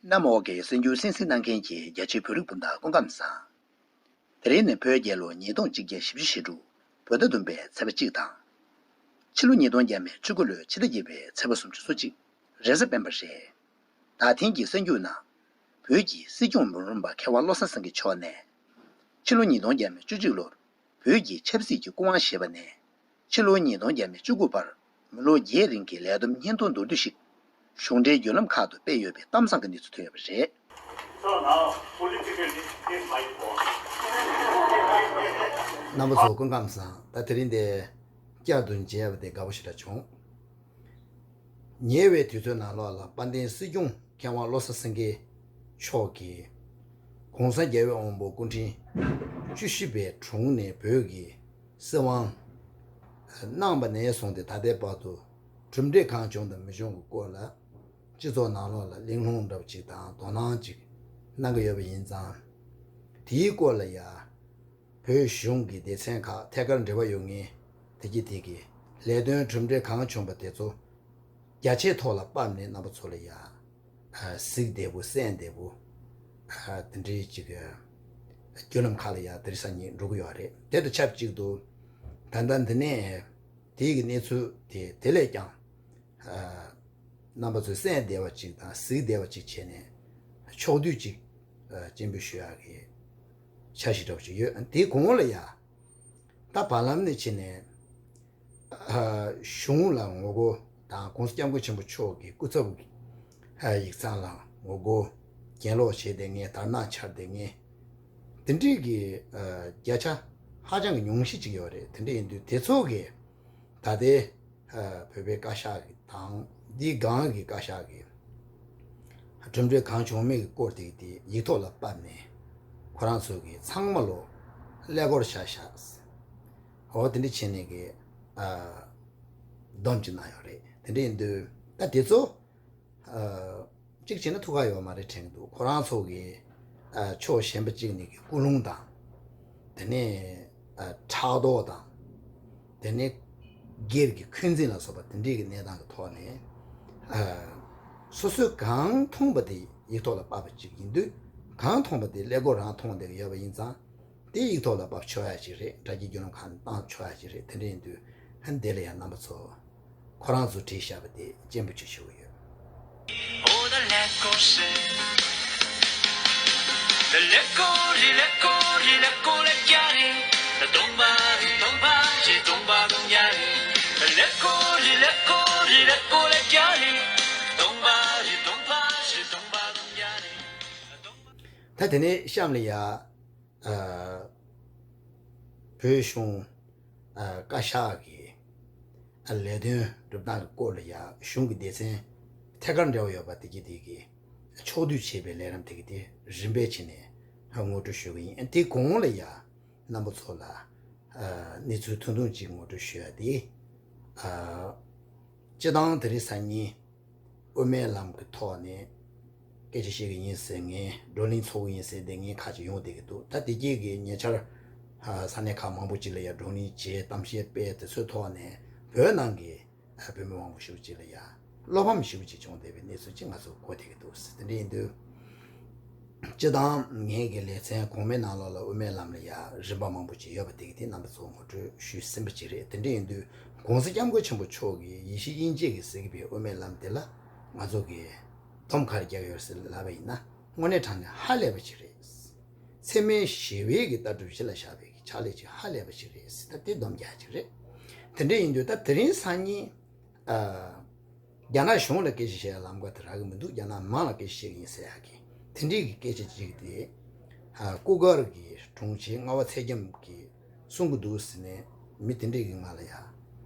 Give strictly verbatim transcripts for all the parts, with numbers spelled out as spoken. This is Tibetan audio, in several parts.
གནམ་འོག་གི་གསར་འགྱུར་གསན་གཟིགས་གནང་མཁན་གྱི་རྒྱ་ཆེའི་བོད་རིགས་སྤུན་ཟླ་སྐུ་ཁམས་བཟང་། དེ་རིང་ནི་བོད་རྒྱལ་ལོ་ཉིས་སྟོང་གཅིག་བརྒྱ་བཞི་བཅུ་ཞེ་དྲུག་བོད་ཟླ་བདུན་པའི་ཚེས་པ་གཅིག་དང་། ཕྱི་ལོ་ཉིས་སྟོང་བརྒྱ་མེད་བཅུ་དགུ་ལོའི་ཕྱི་ཟླ་བརྒྱད་པའི་ཚེས་པ་སུམ་ཅུ་སོ་གཅིག་རེས་གཟའ་སྤེན་པ་རེད། ད་ཐེངས་ཀྱི་གསར་འགྱུར་ནང་། བོད་ཀྱི་སྲིད་སྐྱོང་འབུམ་རམས་པ་མཁས་དབང་བློ་བཟང་སེང་གེ་མཆོག་ནས། ཕྱི་ལོ་ཉིས་སྟོང་བརྒྱ་མེད་བཅུ་གཅིག་ལོར་བོད་ཀྱི་ཆབ་སྲིད་ཀྱི་སྐུ་དབང་བཞེས་པ་ནས། ཕྱི་ལོ་ཉིས་སྟོང་བརྒྱ་མེད་བཅུ་དགུ་བར་མི་ལོ་བརྒྱད་རིང་གི་ལས་བསྡོམས་སྙན་ཐོ་མདོར་བསྡུས་ཤིག་གཞུང་འབྲེལ་བརྒྱུད་ལམ་ཁག་ཏུ་སྤེལ་ཡོད་པའི་གཏམ་བཟང་གི་གནས་ཚུལ་ཐོན་ཡོད་པ་རེད། རྣམ་པ་ཚོ་སྐུ་ཁམས་བཟང་། ད་དེ་རིང་འདི་བསྐྱར་དུ་མཇལ་བ་དེ་དགའ་པོ་ཞེ་དྲག་བྱུང་། ཉེ་བའི་དུས་ཚོད་ནང་ལོགས་ལ་དཔལ་ལྡན་སྲིད་སྐྱོང་མཁས་དབང་བློ་བཟང་སེང་གེ་མཆོག་གིས་གོང་ས་རྒྱལ་བའི་དབང་པོ་སྐུ་ཕྲེང་བཅུ་བཞི་པའི་དྲུང་ནས་བོད་ཀྱི་སྲིད་དབང་གནང་བ་ནས་བཟུང་སྟེ་ད་ལྟའི་བར་དུ་གྲུབ་འབྲས་གང་བྱུང་དང་མི་བྱུང་གི་སྐོར་ལ་སྤྱི་ཚོགས་ནང་ལོགས་ལ་གླེང་སློང་འདྲ་བོ་ཅིག་དང་དོ་སྣང་ཅིག་གནང་གི་ཡོད་པ་ཡིན་ཙང་། དེའི་སྐོར་ལ་ཡ། བོད་གཞུང་གི་སྡེ་ཚན་ཁག་ཐད་ཀར་འབྲེལ་བ་ཡོད་མཁན་དེ་གྱིས་དེ་གི་ལས་དོན་གྲུབ་འབྲས་གང་བྱུང་པ་དེ་ཚོ་རྒྱ་ཆེའི་ཐོག་ལ་ཕབ་ནས་རྣམ་པ་ཚོ་ལ་ཡ་གཟིགས་བདེ་པོ་གསན་བདེ་པོ་དེ་འདྲའི་ཅིག་བརྒྱུད་ལམ་ཁག་ལ་ཡ་དེ་རིང་སང་ཉིན་འགྲོ་གི་ཡོད་རེད། དེ་དང་ཆབས་ཅིག་ཏུ་ད་ལྟ་འདི་ནས་དེའི་གི་གནས་ཚུལ་དེ་དེ་ལས་ཀྱང་རྣམ་པ་ཚོས་གསན་བདེ་བ་ཅིག་དང་གཟིགས་བདེ་བ་ཅིག་བྱས་ནས་ཕྱོགས་བསྡུས་ཅིག་སྤྱན་འབུལ་ཞུ་ཡག་གི་འཆར་གཞི་འདྲ་བོ་ཅིག་ཡོད། དེའི་གོང་ལ་ཡ་ད་བར་ལམ་ནས་ཕྱིན་ནས་གཞུང་ལ་ངོ་རྒོལ་དང་༸གོང་ས་༸སྐྱབས་མགོན་ཆེན་པོ་མཆོག་གི་སྐུ་ཚབ་ཀྱི་ཡིག་ཚང་ལ་ངོ་རྒོལ་གྱེན་ལོག་བྱས་བསྡད་མཁན་དར་ནག་འཕྱར་བསྡད་མཁན་དེ་འདྲས་ཀྱི་བརྒྱ་ཆ་ཧ་ཅང་གི་ཉུང་ཤས་ཅིག་ཡོད་རེད། དེ་འདྲས་ཡིན་དུས་དེ་ཚོ་གི་ད་ལྟའི་བོད་པའི་བཀའ་ཤག་གི་དང་འདིའི་སྒང་གི་བཀའ་ཤག་གི་གྲུབ་འབྲས་གང་བྱུང་མེད་ཀྱི་སྐོར་དེ་གི་དེ་ཡིག་ཐོག་ལ་ཕབ་ནས་ཁོ་རང་ཚོ་གི་ཚང་མ་ལོ་ཀླད་ཀོར་བཞག་བཞག་འོ་དེ་འདྲ་བྱས་ནས་གི་སྡོམ་གྱི་གནང་ཡོད་རེད། དེ་འདྲ་ཡིན་དུས་ད་དེ་ཚོ་གཅིག་བྱས་ན་ཐུགས་ཁག་ཡོད་མ་རེད་དྲན་གྱི་འདུག་ཁོ་རང་ཚོ་གི་ཕྱོགས་གཞན་པ་གཅིག་ནས་ཀྱི་སྐུལ་སློང་དང་། དེ་ནས་ཕྲག་དོག་དང་། དེ་ནས་སྒེར་གྱི་འཁོན་འཛིན་ལ་སོགས་པ་དེ་འདྲའི་གི་གནས་སྟངས་ཀྱི་ཐོག་ནས་སོ་སོས་གང་མཐོང་པ་དེ་ཡིག་ཐོག་ལ་ཕབ་པ་གཅིག་ཡིན་དུས་གང་མཐོང་པ་དེ་ཀླད་ཀོར་རང་མཐོང་བསྡད་ཀྱི་ཡོད་པ་ཡིན་ཙང་། དེ་ཡིག་ཐོག་ལ་ཕབ་ཆོག་ཡ་ཞིག་རེད། དྲ་རྒྱའི་བརྒྱུད་ལམ་ཁག་ནས་བཏང་ཆོག་ཡ་ཞིག་རེད། དེ་འདྲ་ཡིན་དུས་ཧན་དེ་ལ་ཡང་རྣམ་པ་ཚོ་ཁོ་རང་ཚོ་བྲིས་བཞག་པ་དེ་སྤྱན་འབུལ་ཅིག་ཞུ་གི་ཡོད། ད་དེ་ནས་གཤམ་ལ་ཡ། བོད་གཞུང་བཀའ་ཤག་གི་ལས་དོན་སྒྲུབ་སྟངས་ཀྱི་སྐོར་ལ་ཡ་གཞུང་གི་སྡེ་ཚན་ཐད་ཀར་འབྲེལ་བ་ཡོད་པ་དེ་གྱིས་དེ་གི་ཕྱོགས་བསྡུས་བྱས་པའི་ལས་རིམ་དེ་གི་དེ་རིམ་པས་བྱས་ནས་ངོ་སྤྲོད་ཞུ་གི་ཡིན། དེ་གོང་ལ་ཡ་རྣམ་པ་ཚོ་ལ་གནས་ཚུལ་ཐུང་ཐུང་ཅིག་ངོ་སྤྲོད་ཞུ་ཡ་དེ། སྤྱི་བཏང་དེ་རིང་སང་ཉིན། དབུ་མའི་ལམ་གྱི་ཐོག་ནས་སྐད་ཆ་བཤད་ཀྱི་ཡིན་ཟེར་མཁན། བགྲོ་གླེང་ཚོགས་ཀྱི་ཡིན་ཟེར་བསྡད་མཁན་ཁག་ཅིག་ཡོང་བསྡད་ཀྱི་འདུག་ད་དེ་རྗེས་ཀྱི་ཉེ་ཆར་ས་གནས་ཁག་མང་པོ་ཅིག་ལ་ཡང་བགྲོ་གླེང་བྱས། གཏམ་བཤད་སྤེལ། དེ་ཚོའི་ཐོག་ནས་བོད་ནང་གི་བོད་མི་མང་པོ་ཞེ་པོ་ཅིག་ལ་ཡང་བློ་ཕམ་ཞེ་པོ་ཅིག་བྱུང་བསྡད་པའི་གནས་ཚུལ་ཅིག་ང་ཚོ་གོ་བསྡད་ཀྱི་འདུག་དེ་འདྲ་ཡིན་དུས། སྤྱི་བཏང་ངེད་ཀྱི་ལེ་ཚན་གོང་མའི་ནང་ལོགས་ལ་དབུ་མའི་ལམ་ལ་ཡང་རིམ་པ་མང་པོ་ཅིག་ཡོད་པ་དེ་གི་དེ་རྣམ་པ་ཚོ་ངོ་སྤྲོད་ཞུས་ཟིན་པ་ཅིག་རེད། དེ་འདྲ་ཡིན་དུས་༸གོང་ས་༸སྐྱབས་མགོན་ཆེན་པོ་མཆོག་གིས་ཡེ་ཤེས་དབྱིངས་དཔྱད་ཀྱིས་ཟེར་གྱི་པའི་དབུ་མའི་ལམ་དེ་ལ་ང་ཚོ་གིས་སྡོམ་ག་རེ་རྒྱག་ཡོད་ཟེར་ལབ་པ་ཡིན་ན། དངོས་གནས་དྲང་གནས་ཧ་ལས་པ་ཅིག་རེད། འཚེ་མེད་ཞི་བའི་གི་ལྟ་གྲུབ་གཞི་ལ་བཞག་པའི་གི་ཕྱག་ལས་ཅིག་ཧ་ལས་པ་ཅིག་རེད་ཟེར། ད་དེ་སྡོམ་རྒྱག་ཅིག་རེད། དེ་འདྲ་ཡིན་དུས་ད་དེ་རིང་སང་ཉིན། རྒྱ་ནག་གཞུང་ལ་སྐད་ཆ་བཤད་ཡ་ལམ་ཁ་དེ་རག་གི་མི་འདུག་རྒྱ་ནག་མི་མང་ལ་སྐད་ཆ་བཤད་ཀྱི་ཡིན་ཟེར་ཡ་གི་དེ་འདྲའི་གི་སྐད་ཆ་ཅིག་དེ། སྐུ་སྒེར་གྱི་དྲུང་ཆེ་རྔ་བ་ཚེ་རྒྱམ་གྱིས་གསུང་གི་འདུག་ཟེར་ནས་མི་དེ་འདྲས་ཀྱིས་ང་ལ་ཡ་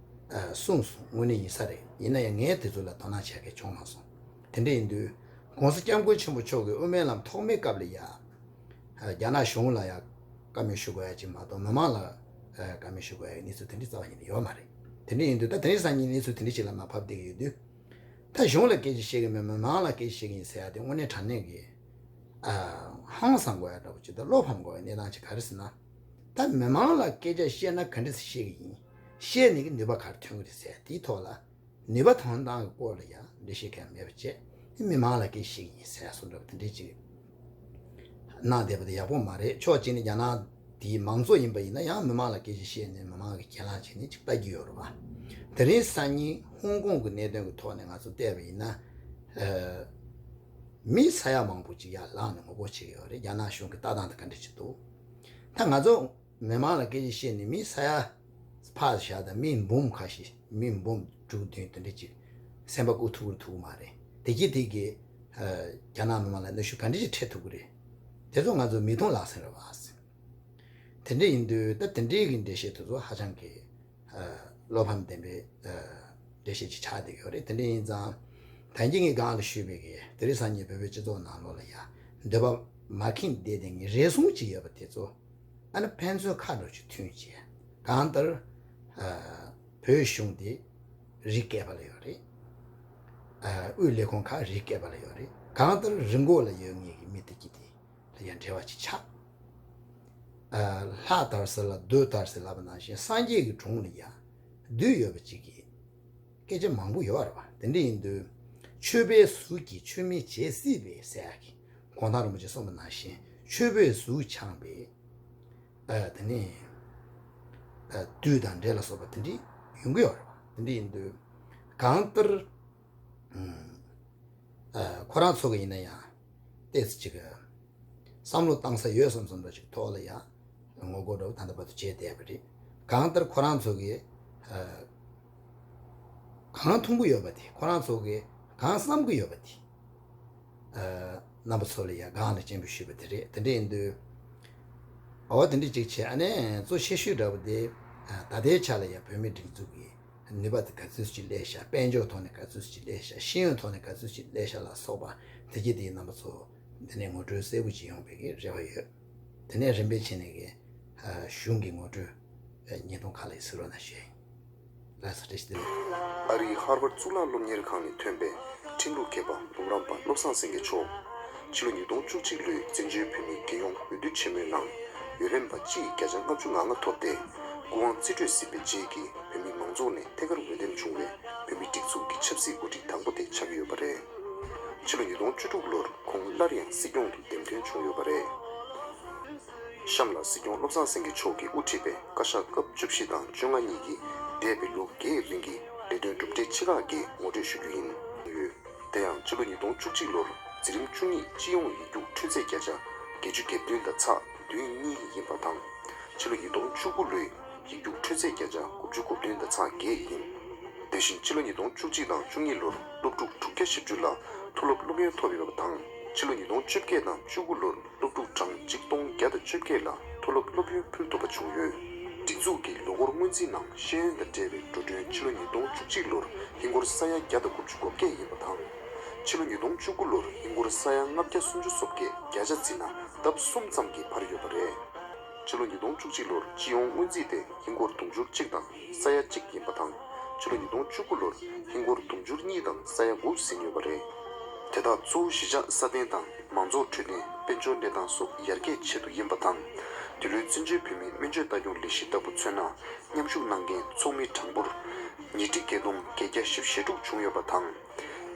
གསུངས་སོང་། དངོས་གནས་ཡིན་ས་རེད། ཡིན་ན་ཡང་ངས་དེ་ཚོ་ལ་དོ་སྣང་བྱེད་མཁན་བྱུང་མ་སོང་། དེ་འདྲ་ཡིན་དུས་༸གོང་ས་༸སྐྱབས་མགོན་ཆེན་པོ་མཆོག་གིས་དབུ་མའི་ལམ་ཐོག་མའི་སྐབས་ལ་ཡ། རྒྱ་ནག་གཞུང་ལ་ཡ་བཀའ་མོལ་ཞུ་དགོས་ཡ་ཅིག་མ་གཏོགས་མི་མང་ལ་བཀའ་མོལ་ཞུ་དགོས་ཡ་གི་གནས་ཚུལ་དེ་འདྲ་རྩ་བ་ཉིད་ནས་ཡོད་མ་རེད། དེ་འདྲ་ཡིན་དུས་ད་དེ་རིང་སང་ཉིན་གནས་ཚུལ་དེ་འདྲ་ཞིག་ལ་མར་ཕབ་བསྡད་ཀྱི་ཡོད་དུས། ད་གཞུང་ལ་སྐད་ཆ་བཤད་ཀྱི་མེད། མི་མང་ལ་སྐད་ཆ་བཤད་ཀྱི་ཡིན་ཟེར་ཡ་དེ་དངོས་གནས་དྲང་གནས་ཀྱི་ཧང་སང་དགོས་ཡ་འདྲ་པོ་ཅིག་དང་བློ་ཕམ་དགོས་ཡ་གནས་སྟངས་ཅིག་ག་རེ་ཟེར་ན། ད་མི་མང་ལ་སྐད་ཆ་བཤད་ན་ག་འདྲ་སེ་བཤད་ཀྱི་ཡིན། བཤད་ནས་ཀྱི་ནུས་པ་ག་རེ་ཐོན་གྱི་རེད་ཟེར་ཡ་དེའི་ཐོག་ལ། ནུས་པ་ཐོན་སྟངས་ཀྱི་སྐོར་ལ་ཡང་འགྲེལ་བཤད་གང་ཡང་མེད་པ་བྱས། དེ་མི་མང་ལ་སྐད་ཆ་བཤད་ཀྱི་ཡིན་ཟེར་བཟོ་འདྲ་བ་དེ་འདྲས་ཅིག་གནང་བསྡད་པ་དེ་ཡག་པོ་མ་རེད། ཕྱོགས་གཅིག་ནས་རྒྱ་ནག་དེའི་མང་གཙོ་ཡིན་པ་ཡིན་ན་ཡང་མི་མང་ལ་སྐད་ཆ་བཤད་ནས་མི་མང་གི་གྱེན་ལངས་བྱས་ནས་ཅིག་ལྟ་རྒྱུ་ཡོད་རེད་བ། དེ་རིང་སང་ཉིན་ཧོང་ཀོང་གི་གནད་དོན་གྱི་ཐོག་ནས་ང་ཚོ་བལྟས་པ་ཡིན་ན། ཨ། མི་ས་ཡ་མང་པོ་ཅིག་ཡར་ལངས་ནས་ངོ་རྒོལ་བྱེད་ཀྱི་ཡོད་རེད། རྒྱ་ནག་གཞུང་གི་ལྟ་སྟངས་དེ་ག་འདྲ་ཅིག་འདུག་ད་ང་ཚོ་མི་མང་ལ་སྐད་ཆ་བཤད་ནས་མི་ས་ཡ་ཕར་བཞག་དང་མི་འབུམ་ཁ་ཤས། མི་འབུམ་དྲུག་བདུན་དེ་འདྲ་ཅིག་སེམས་པ་སྐུ་ཐུག་རུ་ཐུག་མ་རེད། དེ་གྱིས་དེ་གིས་ཨ། རྒྱ་ནག་མི་མང་ལ་གནོན་ཤུགས་ག་འདྲ་ཅིག་འཕྲད་ཐུབ་ཀྱི་རེད། དེ་ཚོ་ང་ཚོ་མིག་མཐོང་ལག་ཟིན་རེད་བ། དེ་འདྲ་ཡིན་དུས་ད་དེ་འདྲའི་གི་འགྲེལ་བཤད་དེ་ཚོ་ཧ་ཅང་གི་ཨ། བློ་ཕམ་ལྡན་པའི་ཨ། འགྲེལ་བཤད་ཅིག་ཆགས་བསྡད་ཡོད་རེད། དེ་འདྲ་ཡིན་ཙང་ད་གིན་ངས་སྒང་ལ་ཞུས་པའི་གི་དེ་རིང་སང་ཉིན་བོད་པའི་སྤྱི་ཚོགས་ནང་ལོགས་ལ་ཡ་འདོད་པ་མ་ཁེངས་བསྡད་དེ་ངས་རེ་ཟུང་ཅིག་ཡོད་པ་དེ་ཚོ་ཨ་ནི་ཕན་ཚུན་ཁ་འགྲོ་ཅིག་མཐུན་བྱས། གང་ལྟར་ཨ། བོད་གཞུང་དེ་རིགས་སྐལ་པ་ལ་ཡོད་རེད། ཨ། དབུས་ལས་ཁུངས་ཁག་རིགས་སྐལ་པ་ལ་ཡོད་རེད། གང་ལྟར་རི་མགོ་ལ་ཡོད་མཁན་གྱི་མི་དེ་གྱིས་དེ་ལ་ཡང་འབྲེལ་བ་ཅིག་ཆགས། ཨ། ལྷ་དར་ས་ལ་རྡོ་དར་ས་ལབ་པ་ནང་བཞིན་སངས་རྒྱས་ཀྱི་དྲུང་ལ་ཡང་བདུད་ཡོད་པ་ཅིག་གི་སྐད་ཆ་མང་པོ་ཡོད་རེད་བ། དེ་འདྲ་ཡིན་དུས་མཆོད་པའི་གཟུགས་ཀྱིས་མཆོད་མེ་བྱེད་སྲིད་པས་ཟེར་ཡག་གི་གུང་ཐང་རིན་པོ་ཆེས་གསུངས་པ་ནང་བཞིན་མཆོད་པའི་གཟུགས་འཆང་བའི་ཨ། དེ་ནས་ཨ། བདུད་དང་འདྲེ་ལ་སོགས་པ་དེ་འདྲ་ཡོང་གི་ཡོད་རེད་བ། དེ་འདྲ་ཡིན་དུས་གང་ལྟར་ཨུམ། ཨ། ཁོ་རང་ཚོ་གི་ཡིན་ན་ཡང་ཏོག་ཙམ་ཅིག་བསམ་བློ་བཏང་ས་ཡོད་བསམ་བསམ་འདྲ་ཅིག་ཐོག་ལ་ཡང་ངོ་རྒོལ་འདྲ་བོ་ད་ལྟ་བར་དུ་བྱས་བསྡད་པ་རེད། གང་ལྟར་ཁོ་རང་ཚོ་གི་ཨ། གང་མཐོང་གི་ཡོད་པ་དེ། ཁོ་རང་ཚོ་གི་གང་བསམ་གི་ཡོད་པ་དེ། ཨ། རྣམ་པ་ཚོ་ལ་ཡང་སྒང་ལ་སྤྱན་འབུལ་ཞུས་པ་དེ་རེད། དེ་འདྲ་ཡིན་དུས་འོ་དེ་འདྲ་ཅིག་བྱས། ཨ་ནི་གཙོ་ཆེ་ཤོས་འདྲ་བོ་དེ་ད་ལྟའི་ཆ་ལ་ཡང་བོད་མིའི་སྒྲིག་འཛུགས་ཀྱི་ནུས་པ་དེ་ག་ཚོད་ཅིག་སླེབས་ཤག་དཔལ་འབྱོར་ཐོག་ནས་ག་ཚོད་ཅིག་སླེབས་ཤག་ཤེས་ཡོན་ཐོག་ནས་ག་ཚོད་ཅིག་སླེབས་ཤག་ལ་སོགས་པ་དེ་གྱིས་དེའི་རྣམ་པ་ཚོ་འདི་ནས་ངོ་སྤྲོད་གསལ་པོ་ཅིག་ཡོང་བའི་གི་རེ་བ་ཡོད། དེ་ནས་རིམ་པས་བྱས་ནས་གི་གཞུང་གི་ངོ་སྤྲོད་བརྙན་ཐུང་ཁག་ལ་གཟིགས་རོགས་གནང་ཞུ་ཡ་ཡིན། ལགས་སོ། བཀྲ་ཤིས་བདེ་ལེགས། ཨ་རིའི་ཧར་ཝརཌ་གཙུག་ལག་སློབ་གཉེར་ཁང་ནས་ཐོན་པའི་ཁྲིམས་ལུགས་མཁས་པ་འབུམ་རམས་པ་བློ་བཟང་སེང་གེ་མཆོག་ཕྱི་ལོ་ཉིས་སྟོང་བཅུ་གཅིག་ལོའི་བཙན་བྱོལ་བོད་མིའི་རྒྱལ་ཡོངས་འོས་བསྡུ་ཆེན་མོའི་ནང་འོས་རམ་པ་སྤྱི་ཡི་བརྒྱ་ཆ་ལྔ་བཅུ་ང་ལྔ་ཐོབ་སྟེ་སྐུ་དབང་རྩིས་སྤྲོད་ཟིན་པའི་རྗེས་ཀྱི་བོད་མི་མང་ཚོགས་ནས་ཐད་ཀར་འོས་འདེམས་བྱུང་བའི་བོད་མིའི་སྒྲིག་འཛུགས་ཀྱི་ཆབ་སྲིད་འགོ་ཁྲིད་དང་པོ་དེ་ཆགས་ཀྱི་ཡོད་པ་རེད། ཕྱི་ལོ་ཉིས་སྟོང་བཅུ་དྲུག་ལོར་ཁོང་སླར་ཡང་སྲིད་སྐྱོང་དུ་འདེམས་ཐོན་བྱུང་ཡོད་པ་རེད། གཤམ་ལ་སྲིད་སྐྱོང་བློ་བཟང་སེང་གེ་མཆོག་གིས་དབུ་ཁྲིད་པའི་བཀའ་ཤག་སྐབས་བཅུ་བཞི་དང་བཅོ་ལྔ་གཉིས་ཀྱིས་འདས་པའི་ལོ་འགའི་རིང་གི་ལས་དོན་གྲུབ་འབྲས་ཆེ་ཁག་གི་ངོ་སྤྲོད་ཞུ་རྒྱུ་ཡིན། ཡོད། དེ་ཡང་ཕྱི་ལོ་ཉིས་སྟོང་བཅུ་གཅིག་ལོར་འཛིན་རིམ་བཅུ་གཉིས་སྤྱི་ཡོངས་ཡིག་རྒྱུགས་འཕྲུལ་ཚད་བརྒྱ་ཆ་བརྒྱད་ཅུ་གྱ་བདུན་དང་ཚེག་བདུན་གཉིས་ཡིན་པ་དང་། ཕྱི་ལོ་ཉིས་སྟོང་བཅུ་དགུ་ལོའི་ཡིག་རྒྱུགས་འཕྲུལ་ཚད་བརྒྱ་ཆ་དགུ་བཅུ་གོ་བདུན་དང་ཚེག་བརྒྱད་ཡིན། དེ་བཞིན་ཕྱི་ལོ་ཉིས་སྟོང་བཅུ་གཅིག་དང་བཅུ་གཉིས་ལོར་སློབ་ཕྲུག་དྲུག་བརྒྱ་བཞི་བཅུ་ལ་མཐོ་སློབ་སློབ་ཡོན་ཐོབ་ཡོད་པ་དང་། ཕྱི་ལོ་ཉིས་སྟོང་བཅོ་བརྒྱད་དང་བཅུ་དགུ་ལོར་སློབ་ཕྲུག་གྲངས་ཆིག་སྟོང་བརྒྱ་དང་བཅོ་བརྒྱད་ལ་མཐོ་སློབ་སློབ་ཡོན་ཕུལ་ཐུབ་པ་བྱུང་ཡོད། སྒྲིག་འཛུགས་ཀྱི་ལོ་འཁོར་སྔོན་རྩིས་ནང་ཤེས་ཡོན་དང་འབྲེལ་བའི་འགྲོ་གྲོན་ཕྱི་ལོ་ཉིས་སྟོང་བཅུ་གཅིག་ལོར་ཧིན་སྒོར་ས་ཡ་བརྒྱ་དང་དགུ་བཅུ་གོ་བརྒྱད་ཡིན་པ་དང་། ཕྱི་ལོ་ཉིས་སྟོང་བཅུ་དགུ་ལོར་ཧིན་སྒོར་ས་ཡ་ལྔ་བརྒྱ་སུམ་ཅུ་སོ་བརྒྱད། བརྒྱ་ཆ་བརྩིས་ན་ལྡབ་གསུམ་ཙམ་གྱིས་འཕར་ཡོད་པ་རེད། ཕྱི་ལོ་ཉིས་སྟོང་བཅུ་གཅིག་ལོར་སྤྱི་ཡོངས་སྔོན་རྩིས་དེ་ཧིན་སྒོར་དུང་ཕྱུར་གཅིག་དང་ས་ཡ་གཅིག་ཡིན་པ་དང་། ཕྱི་ལོ་ཉིས་སྟོང་བཅུ་དགུ་ལོར་ཧིན་སྒོར་དུང་ཕྱུར་གཉིས་དང་ས་ཡ་དགུ་ཟིན་ཡོད་པ་རེད། དེ་དག་གཙོ་བོ་གཞིས་ཆགས་སྲ་བརྟན་དང་མང་ཚོགས་འཕྲོད་བསྟེན། དཔལ་འབྱོར་གནས་སྟངས་སོགས་ཡར་རྒྱས་ཆེད་དུ་ཡིན་པ་དང་། འདི་ལོའི་བཙན་བྱོལ་བོད་མིའི་སྨན་བཅོས་ལྟ་སྐྱོང་ལས་གཞི་ལྟ་བུ་མཚོན་ན། མཉམ་ཞུགས་གནང་མཁན་ཚོགས་མི་གྲངས་འབོར་ཉིས་ཁྲི་བརྒྱད་སྟོང་བརྒྱད་བརྒྱ་བཞི་བཅུ་ཞེ་དྲུག་བྱུང་ཡོད་པ་དང་།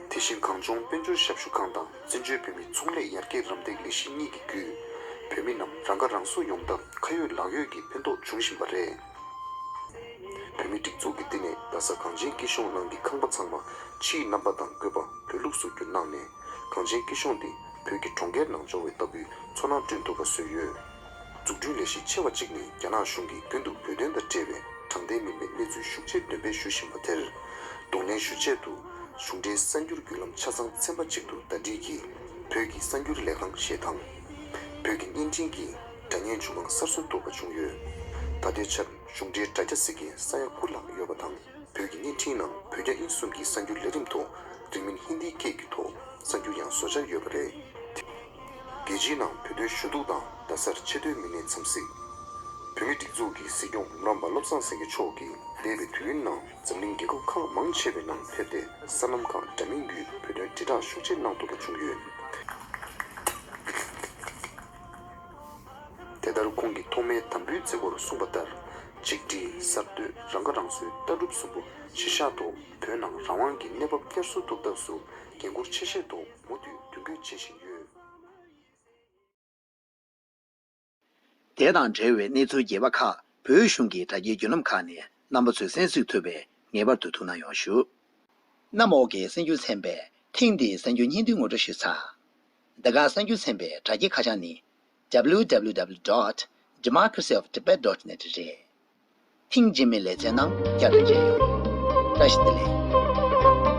དེ་བཞིན་གངས་ལྗོངས་དཔལ་འབྱོར་ཞབས་ཞུ་ཁང་དང་བཙན་བྱོལ་བོད་མིའི་ཚོང་ལས་ཡར་རྒྱས་རམ་འདེགས་ལས་གཞི་གཉིས་ཀྱིས་བརྒྱུད། བོད་མི་རྣམས་རང་ཁ་རང་གསོ་ཡོང་ཐབས་ཁ་ཡོད་ལག་ཡོད་ཀྱི་ཕན་ཐོགས་འབྱུང་བཞིན་པ་རེད། བོད་མིའི་སྒྲིག་འཛུགས་ཀྱིས་འདི་ནས་རྡ་ས་གངས་ཅན་སྐྱིད་གཤོངས་ནང་གི་ཁང་པ་ཚང་མ་ཕྱིའི་རྣམ་པ་དང་བཀོད་པ་བོད་ལུགས་སུ་བསྒྱུར་གནང་ནས། གངས་ཅན་སྐྱིད་གཤོངས་དེ་བོད་ཀྱི་གྲོང་ཁྱེར་ནང་འབྱོར་བའི་ལྟ་བུའི་ཚོར་སྣང་བསྐྲུན་ཐུབ་པ་བཟོས་ཡོད། འཛུགས་སྐྲུན་ལས་གཞི་ཆེ་བ་གཅིག་ནི་རྒྱ་ནག་གཞུང་གིས་རྒྱུན་དུ་བོད་དོན་དང་འབྲེལ་བའི་དྲང་བདེན་མིན་པའི་གནས་ཚུལ་ཤུགས་ཆེ་འདོན་སྤེལ་ཞུ་བཞིན་པ་དེར་གདོང་ལེན་ཞུ་ཆེད་དུ། གཞུང་འབྲེལ་གསར་འགྱུར་བརྒྱུད་ལམ་ཆ་ཚང་ཚན་པ་གཅིག་ཏུ་ཟླ་སྒྲིལ་གྱིས་བོད་ཀྱི་གསར་འགྱུར་ལས་ཁང་ཞེས་དང་། བོད་ཀྱི་བརྙན་འཕྲིན་གྱི་སྒྲ་བརྙན་འབྱུང་ཁུངས་གསར་བཟོ་ཐུབ་པ་བྱུང་ཡོད། ད་ལྟའི་ཆར་གཞུང་འབྲེལ་དྲ་རྒྱ་ཟེར་མཁན་ས་ཡ་དགུ་ལྷག་ཡོད་པ་དང་། བོད་ཀྱི་བརྙན་འཕྲིན་ནང་བོད་རྒྱ་དབྱིན་གསུམ་གྱི་གསར་འགྱུར་ལས་རིམ་ཐོག་རིང་མིན་ཧིན་དིའི་སྐད་ཀྱི་ཐོག་གསར་འགྱུར་ཡང་བཟོ་འཆར་ཡོད་པ་རེད། རྒྱལ་སྤྱིའི་ནང་བོད་དོན་ཞུ་གཏུག་དང་རྡ་སར་ཆེད་དོན་མི་སྣས་འཚམས་གཟིགས། བོད་མིའི་སྒྲིག་འཛུགས་ཀྱི་སྲིད་སྐྱོང་འབུམ་རམས་པ་བློ་བཟང་སེང་གེ་མཆོག་གིས་འདས་པའི་དུས་ཡུན་ནང་འཛམ་གླིང་རྒྱལ་ཁབ་ཁག་མང་ཆེ་བའི་ནང་ཕེབས་ཏེ། སྲིད་ལམ་ཁག་འདྲ་མིན་བརྒྱུད་བོད་དོན་དྲིལ་བསྒྲགས་ཤུགས་ཆེ་གནང་ཐུབ་པ་བྱུང་ཡོད། དེ་ལྟར་ཁོང་གིས་ཐོག་མའི་དམ་འབུལ་མཛད་སྒོར་གསུངས་པ་ལྟར། ཆིག་སྒྲིལ། གསར་གཏོད། རང་ཁ་རང་གསོའི་ལྟ་གྲུབ་གསུམ་པོ་གཞིར་བཞག་ཐོག་བོད་ནང་རང་དབང་གི་གནས་བབ་བསྐྱར་གསོ་ཐུབ་ཐབས་སུ་ འགན་འཁུར་ཆེ་བཞེས་ཐོག་མུ་མཐུད་མདུན་སྐྱོད་བྱེད་བཞིན་ཡོད། དེ་དང་འབྲེལ་བའི་གནས་ཚུལ་རྒྱས་པ་ཁག་བོད་གཞུང་གི་དྲ་རྒྱའི་བརྒྱུད་ལམ་ཁག་ནས་རྣམ་པ་ཚོས་གསན་གཟིགས་ཐུབ་པས་ངེས་པར་དུ་ཐུགས་སྣང་ཡོང་ཞུ། གནམ་འོག་གི་གསར་འགྱུར་ཚན་པས་ཐེངས་འདིའི་གསར་འགྱུར་སྙིང་བསྡུས་ངོ་སྤྲོད་ཞུས་ཚར། འདི་ག་གསར་འགྱུར་ཚན་པའི་དྲ་རྒྱའི་ཁ་བྱང་ནི། W W W dot democracy of tibet dot net རེད། ཐེངས་རྗེས་མའི་ལེ་ཚན་ནང་བསྐྱར་དུ་མཇལ་ཡོང་། བཀྲ་ཤིས་བདེ་ལེགས།